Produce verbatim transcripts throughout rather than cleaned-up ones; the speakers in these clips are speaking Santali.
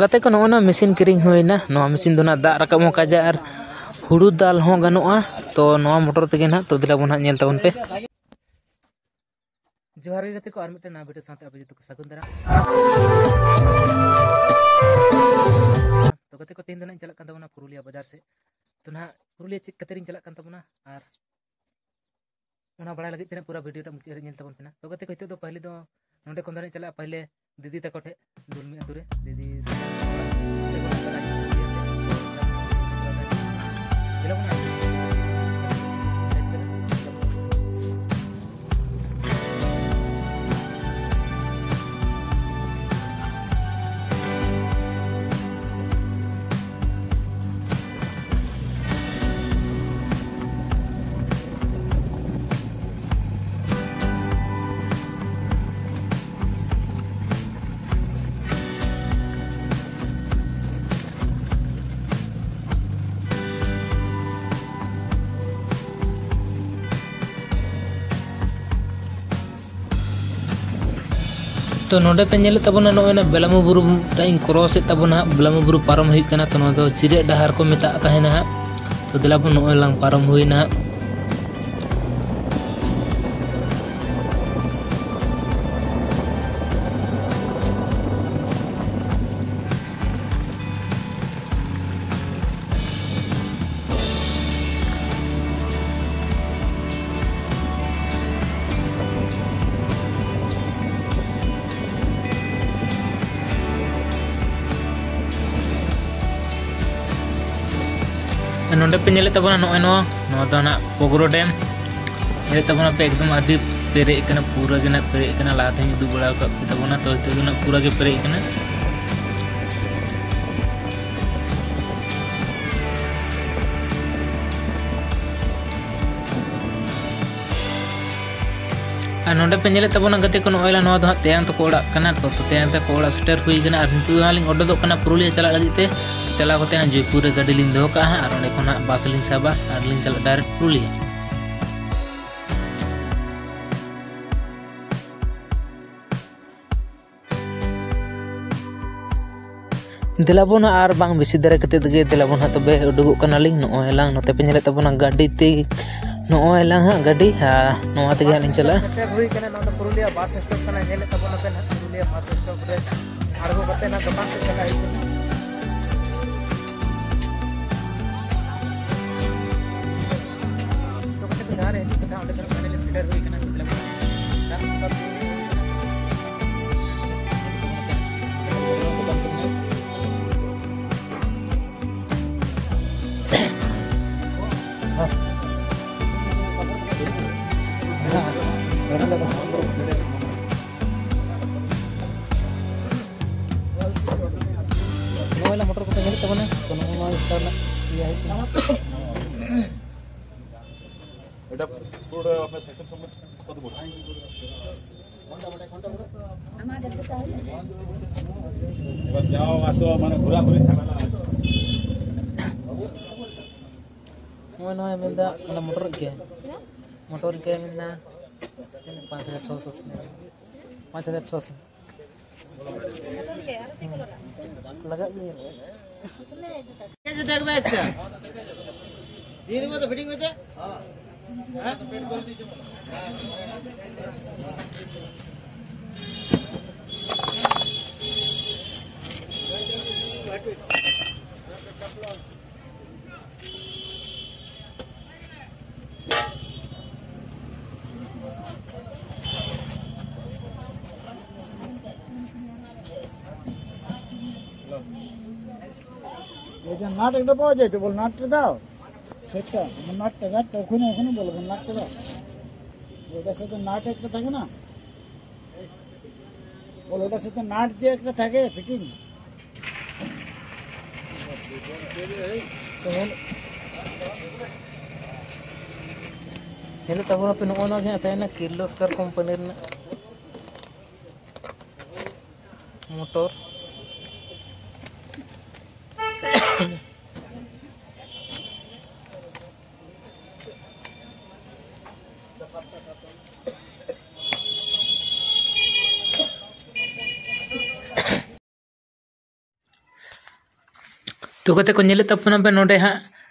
ᱜᱟᱛᱮ ᱠᱚ, ᱱᱚᱜᱼᱚ ᱱᱚᱣᱟ ᱢᱮᱥᱤᱱ ᱠᱤᱨᱤᱧ ᱦᱩᱭᱱᱟ᱾ ᱱᱚᱣᱟ ᱢᱮᱥᱤᱱ ᱫᱚ ᱱᱟᱦᱟᱜ ᱫᱟᱜ ᱨᱟᱠᱟᱵ ᱦᱚᱸ ᱠᱟᱡᱟ ᱟᱨ ᱦᱩᱲᱩ ᱫᱟᱞ ᱦᱚᱸ ᱜᱟᱱᱚᱜᱼᱟ᱾ ᱛᱚ ᱱᱚᱣᱟ ᱢᱚᱴᱚᱨ ᱛᱮᱜᱮ ᱱᱟᱦᱟᱜ, ᱛᱚ ᱫᱮᱞᱟ ᱵᱚᱱ ᱱᱟᱦᱟᱜ ᱧᱮᱞ ᱛᱟᱵᱚᱱ ᱯᱮ᱾ ᱡᱚᱦᱟᱨ ᱜᱮ ᱜᱟᱛᱮ ᱠᱚ, ᱟᱨ ᱢᱤᱫᱴᱮᱱ ᱱᱟᱣᱟ ᱵᱷᱤᱰᱤᱭᱳ ᱥᱟᱶᱛᱮ ᱟᱯᱮ ᱡᱚᱛᱚ ᱠᱚ ᱥᱟᱹᱜᱩᱱ ᱫᱟᱨᱟᱢ᱾ ᱛᱚ ᱜᱟᱛᱮ ᱠᱚ, ᱛᱮᱦᱮᱧ ᱫᱚ ᱱᱟᱦᱟᱜ ᱤᱧ ᱪᱟᱞᱟᱜ ᱠᱟᱱ ᱛᱟᱵᱚᱱᱟ ᱯᱩᱨᱩᱞᱤᱭᱟᱹ ᱵᱟᱡᱟᱨ ᱥᱮᱫ᱾ ᱛᱚ ᱱᱟᱦᱟᱜ ᱯᱩᱨᱩᱞᱤᱭᱟᱹ ᱪᱮᱫ ᱠᱷᱟᱹᱛᱤᱨ ᱤᱧ ᱪᱟᱞᱟᱜ ᱠᱟᱱ ᱛᱟᱵᱚᱱᱟ ᱟᱨ ᱚᱱᱟ ᱵᱟᱲᱟᱭ ᱞᱟᱹᱜᱤᱫ ᱛᱮ ᱱᱟᱦᱟᱜ ᱯᱩᱨᱟᱹ ᱵᱷᱤᱰᱤᱭᱳ ᱴᱟ ᱢᱩᱪᱟᱹᱫ ᱫᱷᱟᱹᱨᱤᱡ ᱧᱮᱞ ᱛᱟᱵᱚᱱ ᱯᱮ ᱱᱟᱦᱟᱜ᱾ ᱛᱚ ᱜᱟᱛᱮ ᱠᱚ, ᱱᱤᱛᱚᱜ ᱫᱚ ᱯᱟᱹᱦᱤᱞ ᱫᱚ ᱱᱚᱸᱰᱮ ᱠᱷᱚᱱ ᱫᱚ ᱱᱟᱦᱟᱜ ᱤᱧ ᱪᱟᱞᱟᱜᱼᱟ ᱯᱟᱹᱦᱤᱞ ᱫᱤᱫᱤ ᱛᱟᱠᱚ ᱴᱷᱮᱱ, ᱫᱩᱞᱢᱤ ᱟᱹᱛᱩ ᱨᱮ ᱫᱤᱫᱤ ᱛᱟᱠᱚ ᱚᱲᱟᱜ᱾ ᱛᱚ ᱱᱚᱰᱮ ᱯᱮ ᱧᱮᱞᱮᱫ ᱛᱟᱵᱚᱱᱟ, ᱱᱚᱜᱼᱚᱭ ᱱᱟ ᱵᱮᱞᱟᱢᱩ ᱵᱩᱨᱩ ᱴᱟᱜ ᱤᱧ ᱠᱨᱚᱥ ᱮᱫ ᱛᱟᱵᱚᱱᱟ ᱦᱟᱸᱜ᱾ ᱵᱮᱞᱟᱢᱩ ᱵᱩᱨᱩ ᱯᱟᱨᱚᱢ ᱦᱩᱭᱩᱜ ᱠᱟᱱᱟ᱾ ᱛᱚ ᱱᱚᱣᱟ ᱫᱚ ᱪᱤᱨᱟᱹᱜ ᱰᱟᱦᱟᱨ ᱠᱚ ᱢᱮᱛᱟᱜ ᱛᱟᱦᱮᱱᱟ ᱦᱟᱸᱜ᱾ ᱛᱚ ᱫᱮᱞᱟ ᱵᱚᱱ, ᱱᱚᱜᱼᱚᱭ ᱞᱟᱝ ᱯᱟᱨᱚᱢ ᱦᱩᱭᱱᱟ ᱦᱟᱸᱜ᱾ ᱱᱚᱰᱮ ᱯᱮ ᱧᱮᱞᱮᱫ ᱛᱟᱵᱚᱱᱟ, ᱱᱚᱜᱼᱚᱭ ᱱᱚᱣᱟ, ᱱᱚᱣᱟ ᱫᱚ ᱱᱟᱜ ᱯᱚᱜᱽᱨᱚ ᱰᱮᱢ᱾ ᱧᱮᱞᱮᱫ ᱛᱟᱵᱚᱱᱟᱯᱮ, ᱮᱠᱫᱚᱢ ᱟᱹᱰᱤ ᱯᱮᱨᱮᱡ ᱠᱟᱱᱟ, ᱯᱩᱨᱟᱹ ᱜᱮ ᱱᱟᱜ ᱯᱮᱨᱮᱡ ᱠᱟᱱᱟ᱾ ᱞᱟᱦᱟᱛᱮᱧ ᱩᱫᱩᱜ ᱵᱟᱲᱟ ᱟᱠᱟᱫ ᱯᱮ ᱛᱟᱵᱚᱱᱟ, ᱛᱚ ᱱᱤᱛᱚᱜ ᱫᱚ ᱱᱟᱜ ᱯᱩᱨᱟᱹ ᱜᱮ ᱯᱮᱨᱮᱡ ᱠᱟᱱᱟ᱾ ᱟᱨ ᱱᱚᱰᱮ ᱯᱮ ᱧᱮᱞᱮᱫ ᱛᱟᱵᱚᱱᱟ ᱜᱟᱛᱮ ᱠᱚ, ᱱᱚᱜᱼᱚᱭ ᱱᱚᱣᱟ ᱫᱚ ᱦᱟᱸᱜ ᱛᱮᱭᱟᱝ ᱛᱟᱠᱚ ᱚᱲᱟᱜ ᱠᱟᱱᱟ᱾ ᱛᱚ, ᱛᱚ ᱛᱮᱭᱟᱝ ᱛᱟᱠᱚ ᱚᱲᱟᱜ ᱥᱮᱴᱮᱨ ᱦᱩᱭ ᱠᱟᱱᱟ ᱟᱨ ᱱᱤᱛᱚᱜ ᱫᱚ ᱦᱟᱸᱜ ᱞᱤᱧ ᱚᱰᱚᱠᱚᱜ ᱠᱟᱱᱟ ᱯᱩᱨᱩᱞᱤᱭᱟᱹ ᱪᱟᱞᱟᱜ ᱞᱟᱹᱜᱤᱫ ᱛᱮ᱾ ᱪᱟᱞᱟᱣ ᱠᱟᱛᱮ ᱦᱟᱸᱜ ᱡᱚᱭᱯᱩᱨ ᱨᱮ ᱜᱟᱹᱰᱤ ᱞᱤᱧ ᱫᱚᱦᱚ ᱠᱟᱜᱼᱟ ᱦᱟᱸᱜ ᱟᱨ ᱚᱸᱰᱮ ᱠᱷᱚᱱ ᱦᱟᱸᱜ ᱵᱟᱥ ᱞᱤᱧ ᱥᱟᱵᱟ ᱟᱨ ᱞᱤᱧ ᱪᱟᱞᱟᱜᱼᱟ ᱰᱟᱭᱨᱮᱠᱴ ᱯᱩᱨᱩᱞᱤᱭᱟᱹ᱾ ᱫᱮᱞᱟ ᱵᱚᱱ ᱟᱨ ᱵᱟᱝ ᱵᱮᱥᱤ ᱫᱟᱨᱮ ᱠᱟᱛᱮᱫ ᱜᱮ, ᱫᱮᱞᱟ ᱵᱚᱱ ᱦᱟᱸᱜ ᱛᱚᱵᱮ ᱩᱰᱩᱠᱚᱜ ᱠᱟᱱᱟᱞᱤᱧ᱾ ᱱᱚᱜᱼᱚᱭ ᱞᱟᱝ ᱱᱚᱛᱮ ᱯᱮ ᱧᱮᱞᱮᱫ ᱛᱟᱵᱚᱱᱟ ᱜᱟᱹᱰᱤ ᱛᱮ, ᱱᱚᱜᱼᱚᱭ ᱞᱟᱝ ᱦᱟᱸᱜ ᱜᱟᱹᱰᱤ, ᱟᱨ ᱱᱚᱣᱟ ᱛᱮᱜᱮ ᱦᱟᱸᱜ ᱞᱤᱧ ᱪᱟᱞᱟᱜᱼᱟ᱾ ᱥᱮᱴᱮᱨ ᱦᱩᱭ ᱠᱟᱱᱟ ᱱᱚᱣᱟ ᱫᱚ ᱯᱩᱨᱩᱞᱤᱭᱟᱹ ᱵᱟᱥ ᱥᱴᱚᱯ ᱠᱟᱱᱟ, ᱧᱮᱞᱮᱫ ᱛᱟᱵᱚᱱᱟ ᱯᱮ ᱱᱟᱦᱟᱜ ᱯᱩᱨᱩᱞᱤᱭᱟᱹ ᱵᱟᱥ ᱥᱴᱚᱯ ᱨᱮ ᱟᱬᱜᱚ ᱠᱟᱛᱮ ᱱᱟᱦᱟᱜ ᱫᱚᱠᱟᱱ ᱥᱮᱫ ᱪᱟᱞᱟᱜ ᱦᱩᱭᱩᱜ ᱠᱟᱱᱟ᱾ ᱛᱚ ᱠᱟᱛᱮ ᱡᱟᱦᱟᱸ ᱨᱮ ᱦᱤᱡᱩᱜ ᱠᱟᱛᱷᱟ ᱚᱸᱰᱮ ᱫᱚ finally ᱥᱮᱴᱮᱨ ᱦᱩᱭ ᱠᱟᱱᱟ᱾ ᱱᱚᱜᱼᱚᱭ ᱱᱟ ᱢᱚᱴᱚᱨ ᱠᱚᱯᱮ ᱧᱮᱞᱮᱫ ᱛᱟᱵᱚᱱᱟ, ᱛᱚ ᱱᱚᱜᱼᱚ ᱱᱚᱣᱟ ᱥᱴᱟᱨ ᱨᱮᱱᱟᱜ ᱤᱭᱟᱹ ᱦᱩᱭᱩᱜ ᱠᱟᱱᱟ᱾ এটা পুরোটা আপনার সেকশন সম্বন্ধে কত বড়? এবার যাও, আসো, মানে ঘোরাঘুরি ঝামেলা আছে। ᱱᱚᱜᱼᱚᱭ ᱱᱚᱣᱟ ᱢᱮᱱᱫᱟ, ᱚᱱᱟ ᱢᱚᱴᱚᱨ ᱜᱮ, ᱢᱚᱴᱚᱨ ᱜᱮ ᱢᱮᱱᱫᱟ ᱛᱤᱱᱟᱹᱜ? ᱯᱟᱸᱪ ᱦᱟᱡᱟᱨ ᱪᱷᱚᱥᱚ᱾ ᱯᱟᱸᱪ ᱦᱟᱡᱟᱨ ᱪᱷᱚᱥᱚ᱾ ᱞᱟᱜᱟᱜ ᱜᱮᱭᱟ᱾ ᱪᱮᱫ ᱫᱮᱠᱷᱵᱮ? ᱟᱪᱪᱷᱟ, ᱫᱤᱱ ᱢᱚᱛᱚ ᱯᱷᱤᱴᱤᱝ ᱢᱮ᱾ এই যে নাট একটা পাওয়া যায় তো, বল, নাটটা দাও। সেটটা, আমার নাটটা, নাটটা ওখানে, ওখানে বলো, বল, নাটটা দাও। ওটার সাথে নাট একটা থাকে না? বল, ওটার সাথে নাট দিয়ে একটা থাকে, ফিটিং। ᱧᱮᱞᱮᱫ ᱛᱟᱵᱚᱱᱟᱯᱮ, ᱱᱚᱜᱼᱚ ᱱᱚᱣᱟ ᱜᱮ ᱦᱟᱸᱜ ᱛᱟᱦᱮᱱᱟ ᱠᱤᱨᱞᱳᱥᱠᱟᱨ ᱠᱳᱢᱯᱟᱱᱤ ᱨᱮᱱᱟᱜ ᱢᱚᱴᱚᱨ᱾ ᱛᱚ ᱜᱟᱛᱮ ᱠᱚ, ᱧᱮᱞᱮᱫ ᱛᱟᱵᱚᱱᱟ ᱯᱮ ᱱᱚᱰᱮ ᱦᱟᱸᱜ,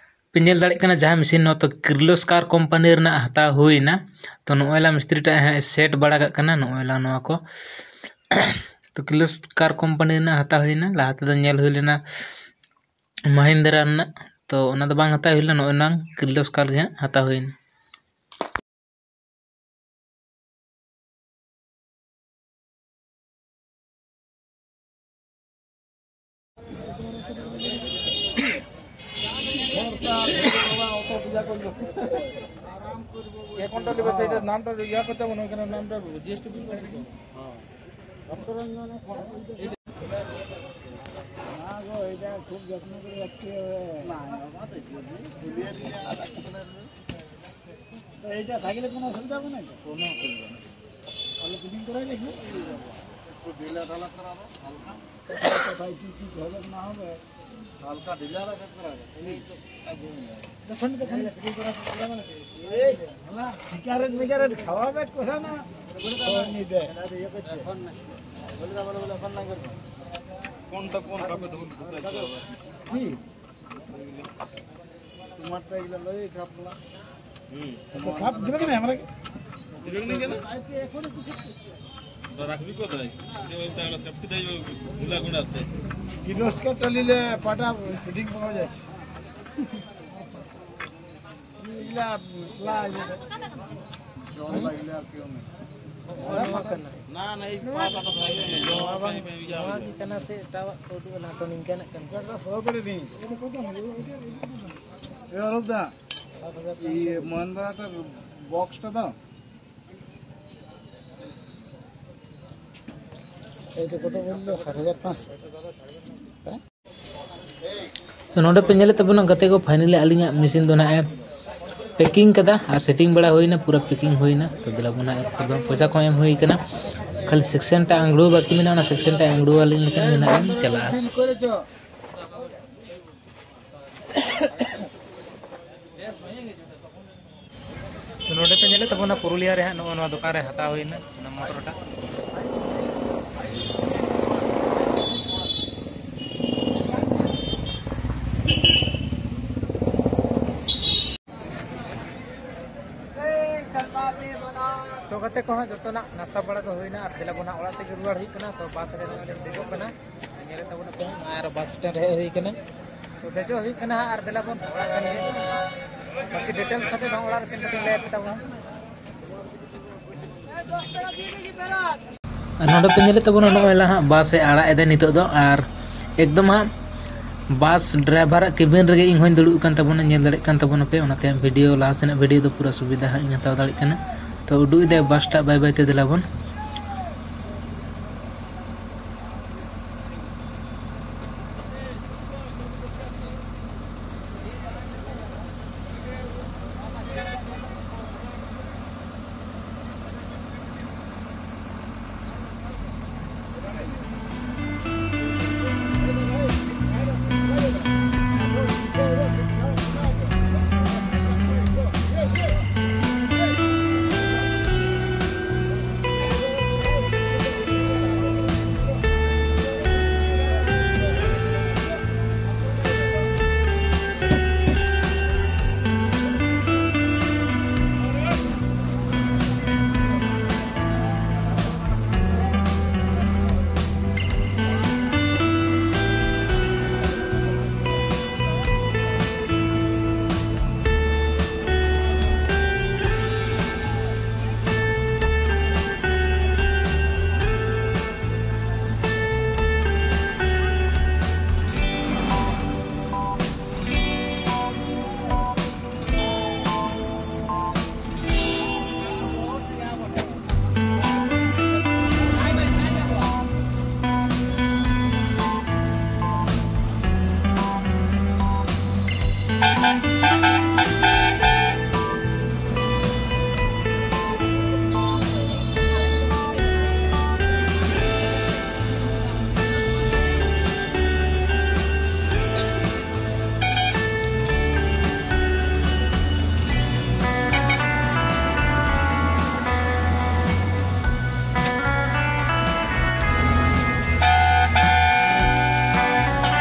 ᱯᱮ ᱧᱮᱞ ᱫᱟᱲᱮᱭᱟᱜ ᱠᱟᱱᱟ ᱡᱟᱦᱟᱸ ᱢᱮᱥᱤᱱ, ᱱᱚᱣᱟ ᱛᱚ ᱠᱤᱨᱞᱳᱥᱠᱟᱨ ᱠᱳᱢᱯᱟᱱᱤ ᱨᱮᱱᱟᱜ ᱦᱟᱛᱟᱣ ᱦᱩᱭᱱᱟ᱾ ᱛᱚ ᱱᱚᱜᱼᱚᱭ ᱞᱟ ᱢᱤᱥᱛᱨᱤ ᱴᱟᱜ ᱦᱟᱸᱜ ᱥᱮᱴ ᱵᱟᱲᱟ ᱠᱟᱜ ᱠᱟᱱᱟ, ᱱᱚᱜᱼᱚᱭ ᱞᱟ ᱱᱚᱣᱟ ᱠᱚ᱾ ᱛᱚ ᱠᱤᱨᱞᱳᱥᱠᱟᱨ ᱠᱳᱢᱯᱟᱱᱤ ᱨᱮᱱᱟᱜ ᱦᱟᱛᱟᱣ ᱦᱩᱭᱱᱟ, ᱞᱟᱦᱟ ᱛᱮᱫᱚ ᱧᱮᱞ ᱦᱩᱭ ᱞᱮᱱᱟ ᱢᱟᱦᱤᱱᱫᱨᱟ ᱨᱮᱱᱟᱜ, ᱛᱚ ᱚᱱᱟ ᱫᱚ ᱵᱟᱝ ᱦᱟᱛᱟᱣ ᱦᱩᱭ ᱞᱮᱱᱟ, ᱱᱚᱜᱼᱚᱭ ᱱᱟᱝ ᱠᱤᱨᱞᱳᱥᱠᱟᱨ ᱜᱮ ᱦᱟᱸᱜ ᱦᱟᱛᱟᱣ ᱦᱩᱭᱱᱟ᱾ অ্যাকাউন্টটা নেবে, সেইটার নামটা ইয়া করতে হবে না, ওখানে নামটা জিএসটি বিল করতে হবে। না গো, এটা খুব যত্ন করে রাখতে হবে। না, আমার তো তো এইটা থাকলে কোনো অসুবিধা হবে না তো? কোনো অসুবিধা নেই। তাহলে ফিটিং করে দেখি। একটু ঢিলা ঢালা করাবো, হালকা। কোথায় কি কি হবে না হবে? হালকা ঢিলা রাখা করাবো। এই তো কাজ হবে না। যখন তখন ফিটিং করা শুরু করা মানে কি? এই না, সিগারেট মিগারেট খাওয়াবে কোথা না? ও নিতে। এখন না। বলে দাও, বলে, বলে, এখন না করবো। কোনটা কোন কাপে ঢুকবে? কি? তোমারটা এগুলো লই খাপলা। হুম। তো খাপ দিবে কি না আমরা? দিবে কি না কেন? তো রাখবি কোথায়? যে ওই তাহলে সেফটি দেয়, ওই ধুলা গুঁড়াতে। কিরোজকার টালিলে পাটা ফিটিং পাওয়া যায়। এগুলা লাই। জল লাগলে আর কেউ নেই। না, না, এই পাটা তো লাগবে না, জল ᱱᱚᱣᱟ ᱵᱟᱝ, ᱯᱟᱭᱤᱯ ᱮᱢ ᱤᱭᱟᱹ ᱱᱚᱣᱟ ᱜᱮ ᱠᱟᱱᱟ ᱥᱮ ᱮᱴᱟᱜᱟᱜ ᱠᱚ ᱩᱫᱩᱜ ᱮᱱᱟ ᱛᱚ, ᱱᱤᱝᱠᱟᱹᱱᱟᱜ ᱠᱟᱱᱟ᱾ ᱮ, ᱚᱨᱚᱵ ᱫᱟ, ᱤᱭᱟᱹ, ᱢᱚᱦᱮᱱᱫᱨᱟ ᱛᱚ ᱵᱚᱠᱥ ᱴᱟ ᱫᱚ। এইটা কত বললো? ষাট হাজার পাঁচশো। ᱛᱚ ᱱᱚᱰᱮ ᱯᱮ ᱧᱮᱞᱮᱫ ᱛᱟᱵᱚᱱᱟ ᱜᱟᱛᱮ ᱠᱚ, finally ᱟᱹᱞᱤᱧᱟᱜ ᱢᱮᱥᱤᱱ ᱫᱚ ᱱᱟᱦᱟᱜ ᱮ packing ᱠᱟᱫᱟ ᱟᱨ setting ᱵᱟᱲᱟ ᱦᱩᱭᱱᱟ, ᱯᱩᱨᱟᱹ packing ᱦᱩᱭᱱᱟ᱾ ᱛᱚ ᱫᱮᱞᱟ ᱵᱚᱱ ᱱᱟᱦᱟᱜ ᱮᱨᱯᱚᱨ ᱫᱚ ᱯᱚᱭᱥᱟ ᱠᱚ ᱮᱢ ᱦᱩᱭ ᱠᱟᱱᱟ, ᱠᱷᱟᱹᱞᱤ section ᱴᱟ ᱟᱝᱲᱩ ᱵᱟᱹᱠᱤ ᱢᱮᱱᱟᱜᱼᱟ, ᱚᱱᱟ section ᱴᱟ ᱟᱝᱲᱩ ᱟᱹᱞᱤᱧ ᱞᱮᱠᱷᱟᱱ ᱜᱮ ᱱᱟᱦᱟᱜ ᱞᱤᱧ ᱪᱟᱞᱟᱜᱼᱟ᱾ ᱛᱚ ᱱᱚᱰᱮ ᱯᱮ ᱧᱮᱞᱮᱫ ᱛᱟᱵᱚᱱᱟ ᱯᱩᱨᱩᱞᱤᱭᱟ ᱨᱮ ᱦᱟᱸᱜ ᱱᱚᱜᱼᱚ ᱱᱚᱣᱟ ᱫᱚᱠᱟᱱ ᱨᱮ ᱦᱟᱛᱟᱣ ᱦᱩᱭᱱᱟ ᱚᱱᱟ ᱢᱚᱴᱚᱨ ᱴᱟᱜ᱾ ᱛᱮ ᱠᱚᱦᱚᱸ ᱡᱚᱛᱚᱱᱟᱜ ᱱᱟᱥᱛᱟ ᱵᱟᱲᱟ ᱫᱚ ᱦᱩᱭᱱᱟ ᱟᱨ ᱫᱮᱞᱟ ᱵᱚᱱ ᱦᱟᱸᱜ ᱚᱲᱟᱜ ᱥᱮᱫ ᱜᱮ ᱨᱩᱣᱟᱹᱲ ᱦᱩᱭᱩᱜ ᱠᱟᱱᱟ᱾ ᱛᱚ ᱵᱟᱥ ᱨᱮ ᱱᱚᱜᱼᱚᱭ ᱞᱤᱧ ᱫᱮᱡᱚᱜ ᱠᱟᱱᱟ, ᱧᱮᱞᱮᱫ ᱛᱟᱵᱚᱱᱟ ᱯᱮ ᱦᱟᱸᱜ ᱱᱚᱜᱼᱚᱭ ᱟᱨ ᱵᱟᱥ ᱥᱴᱮᱱᱰ ᱨᱮ ᱦᱮᱡ ᱦᱩᱭ ᱠᱟᱱᱟ᱾ ᱛᱚ ᱫᱮᱡᱚᱜ ᱦᱩᱭᱩᱜ ᱠᱟᱱᱟ ᱦᱟᱸᱜ ᱟᱨ ᱫᱮᱞᱟ ᱵᱚᱱ ᱚᱲᱟᱜ ᱥᱮᱱ ᱜᱮ᱾ ᱵᱟᱹᱠᱤ ᱰᱤᱴᱮᱞᱥ ᱠᱟᱛᱮ ᱫᱚ ᱚᱲᱟᱜ ᱨᱮ ᱥᱮᱱ ᱠᱟᱛᱮ ᱞᱟᱹᱭ ᱟᱯᱮ ᱛᱟᱵᱚᱱᱟ᱾ ᱟᱨ ᱱᱚᱰᱮ ᱯᱮ ᱧᱮᱞᱮᱫ ᱛᱟᱵᱚᱱᱟ ᱱᱚᱜᱼᱚᱭ ᱞᱟᱦᱟ ᱵᱟᱥ ᱮ ᱟᱲᱟᱜ ᱮᱫᱟ ᱱᱤᱛᱚᱜ ᱫᱚ, ᱟᱨ ᱮᱠᱫᱚᱢ ᱦᱟᱸᱜ ᱵᱟᱥ ᱰᱨᱟᱭᱵᱷᱟᱨᱟᱜ ᱠᱮᱵᱤᱱ ᱨᱮᱜᱮ ᱤᱧ ᱦᱚᱸᱧ ᱫᱩᱲᱩᱵ ᱠᱟᱱ ᱛᱟᱵᱚᱱᱟ, ᱧᱮᱞ ᱫᱟᱲᱮᱭᱟᱜ ᱠᱟᱱ ᱛᱟᱵᱚᱱᱟ ᱯᱮ᱾ ᱚᱱᱟᱛᱮ ᱵᱷᱤᱰᱤᱭᱳ ᱞᱟᱦᱟ ᱥᱮᱱᱟᱜ ᱵᱷᱤᱰᱤᱭᱳ ᱫᱚ ᱯᱩᱨᱟᱹ ᱥᱩᱵᱤᱫᱷᱟ ᱦᱟᱸᱜ ᱤᱧ ᱦᱟᱛᱟᱣ ᱫᱟᱲᱮᱭᱟᱜ ᱠᱟᱱᱟ᱾ ᱛᱚ ᱩᱰᱩᱠ ᱮᱫᱟᱭ ᱵᱟᱥ ᱴᱟᱜ ᱵᱟᱭ ᱵᱟᱭ ᱛᱮ, ᱫᱮᱞᱟ ᱵᱚᱱ᱾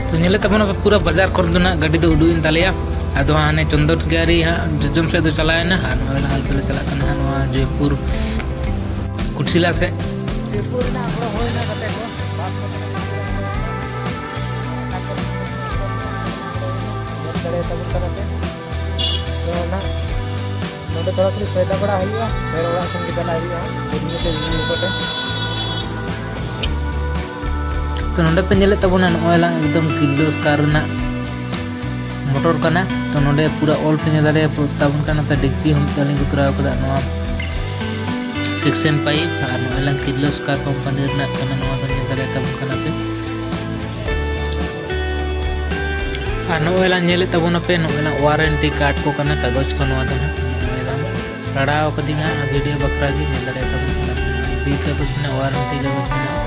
ᱛᱚ ᱧᱮᱞᱮᱫ ᱛᱟᱵᱚᱱᱟ ᱯᱩᱨᱟᱹ ᱵᱟᱡᱟᱨ ᱠᱚᱨᱮ ᱫᱚ ᱱᱟᱜ ᱜᱟᱹᱰᱤ ᱫᱚ ᱩᱰᱩᱠ ᱮᱱ ᱛᱟᱞᱮᱭᱟ᱾ ᱟᱫᱚ ᱦᱟᱱᱮ ᱪᱚᱱᱫᱚᱱ ᱜᱟᱹᱨᱤ ᱦᱟᱸᱜ ᱡᱚᱡᱚᱢ ᱥᱮᱫ ᱫᱚ ᱪᱟᱞᱟᱣ ᱮᱱᱟ, ᱟᱨ ᱱᱚᱜᱼᱚᱭ ᱱᱟᱜ ᱟᱞᱮ ᱫᱚᱞᱮ ᱪᱟᱞᱟᱜ ᱠᱟᱱᱟ ᱦᱟᱸᱜ ᱱᱚᱣᱟ ᱡᱚᱭᱯᱩᱨ ᱠᱩᱴᱷᱤᱞᱟ ᱥᱮᱫ᱾ ᱡᱚᱭᱯᱩᱨ ᱨᱮᱱᱟᱜ ᱦᱚᱲ ᱦᱩᱭᱱᱟ ᱠᱟᱛᱮ ᱠᱚ ᱵᱟᱥ ᱠᱚᱛᱮ ᱞᱮ ᱦᱤᱡᱩᱜᱼᱟ᱾ ᱧᱮᱞ ᱫᱟᱲᱮᱭᱟᱛᱟᱵᱚᱱ ᱠᱟᱱᱟ ᱯᱮ᱾ ᱛᱚ ᱱᱟᱜ ᱱᱚᱰᱮ ᱛᱷᱚᱲᱟ ᱛᱷᱚᱲᱤ ᱥᱚᱭᱫᱟ ᱵᱟᱲᱟ ᱦᱩᱭᱩᱜᱼᱟ, ᱯᱷᱮᱨ ᱚᱲᱟᱜ ᱥᱮᱱ ᱜᱮ ᱪᱟᱞᱟᱜ ᱦᱩᱭᱩᱜᱼᱟ᱾ ᱛᱚ ᱱᱚᱰᱮ ᱯᱮ ᱧᱮᱞᱮᱫ ᱛᱟᱵᱚᱱᱟ, ᱱᱚᱜᱼᱚᱭ ᱞᱟᱝ ᱮᱠᱫᱚᱢ ᱠᱤᱨᱞᱳᱥᱠᱟᱨ ᱨᱮᱱᱟᱜ ᱢᱚᱴᱚᱨ ᱠᱟᱱᱟ᱾ ᱛᱚ ᱱᱚᱰᱮ ᱯᱩᱨᱟᱹ ᱚᱞ ᱯᱮ ᱧᱮᱞ ᱫᱟᱲᱮᱭᱟ ᱛᱟᱵᱚᱱ ᱠᱟᱱᱟ᱾ ᱛᱚ ᱰᱮᱠᱪᱤ ᱦᱚᱸ ᱢᱤᱫᱴᱟᱝ ᱞᱤᱧ ᱠᱚᱨᱟᱣ ᱠᱟᱫᱟ, ᱱᱚᱣᱟ ᱥᱮᱠᱥᱮᱱ ᱯᱟᱭᱤᱯ, ᱟᱨ ᱱᱚᱜᱼᱚᱭ ᱞᱟᱝ ᱠᱤᱨᱞᱳᱥᱠᱟᱨ ᱠᱳᱢᱯᱟᱱᱤ ᱨᱮᱱᱟᱜ ᱠᱟᱱᱟ, ᱱᱚᱣᱟ ᱫᱚ ᱧᱮᱞ ᱫᱟᱲᱮᱭᱟ ᱛᱟᱵᱚᱱ ᱠᱟᱱᱟ ᱯᱮ᱾ ᱟᱨ ᱱᱚᱜᱼᱚᱭ ᱞᱟᱝ ᱧᱮᱞᱮᱫ ᱛᱟᱵᱚᱱᱟᱯᱮ, ᱱᱚᱜᱼᱚᱭ ᱞᱟᱝ ᱳᱣᱟᱨᱮᱱᱴᱤ ᱠᱟᱨᱰ ᱠᱚ ᱠᱟᱱᱟ, ᱠᱟᱜᱚᱡᱽ ᱠᱚ ᱱᱚᱣᱟ ᱫᱚ ᱱᱟᱦᱟᱜ᱾ ᱱᱚᱜᱼᱚᱭ ᱞᱟᱝ ᱨᱟᱲᱟᱣ ᱠᱟᱫᱤᱧᱟ ᱵᱷᱤᱰᱤᱭᱳ ᱵᱟᱠᱷᱨᱟ ᱜᱮ, ᱧᱮᱞ ᱫᱟᱲᱮᱭᱟᱜ ᱛᱟᱵᱚᱱ ᱠᱟᱱᱟ ᱵᱤᱞ ᱠᱟᱜᱚᱡᱽ ᱢᱮᱱᱟᱜᱼᱟ, ᱳᱣᱟᱨᱮᱱᱴᱤ ᱠᱟᱜᱚᱡᱽ ᱢᱮᱱᱟᱜᱼᱟ,